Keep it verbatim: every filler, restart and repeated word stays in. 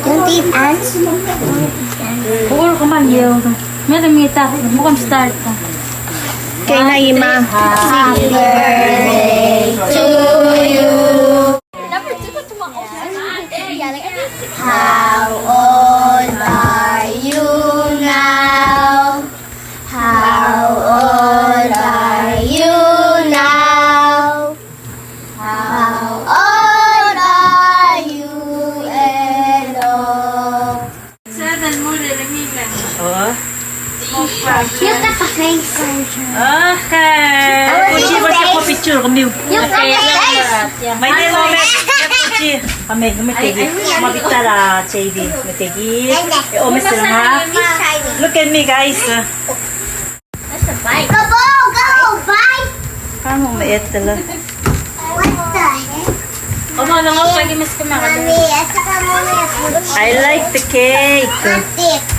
Don't eat ants. Bukul kemam yeu. Meda mengitap, bukul start. Okay, na Ima. Happy birthday to you. How old are you now? How old are you now? How old are you, Edo? Oo. You got the face. Okay. Kuchi, what's your picture? Come here. You got the face. My name is Kuchi. Kami, kami tegi. Mabita la J D. Tegi. E omes er ngak. Look at me, guys. Go, go, go, bye. Kamu me etela. What the heck? Mommy, esta ka mommy. I like the cake. Ate.